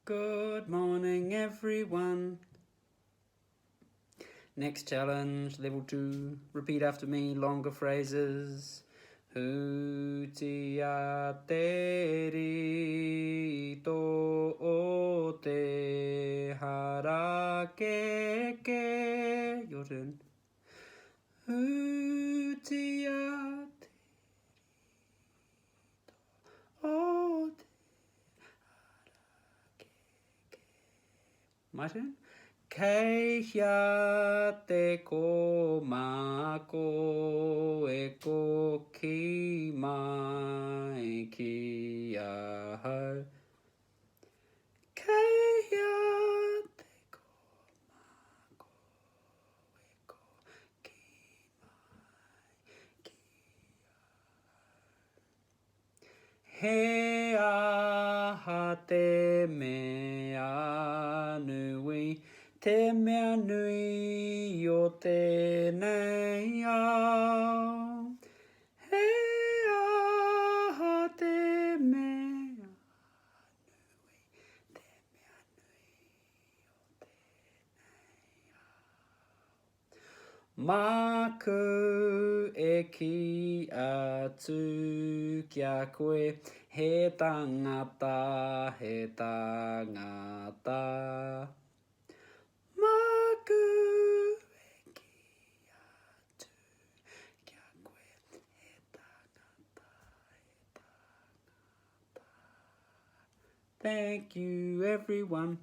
Good morning, everyone. Next challenge, level 2. Repeat after me, longer phrases. Hutia te rito o te harakeke. Your turn. Hutia te rito o te harakeke. My turn. Kei hea te kōmako e koki mai ki ahau? Kei hea te kōmako e koki mai ki ahau? He aha te mea nui, te mea nui o tēnei ao? He aha te mea nui, te mea nui o tēnei ao? Māku e kī atu ki a koe, he tangata, he tangata. Māku e kī atu ki a koe, he tangata, he tangata. Thank you everyone.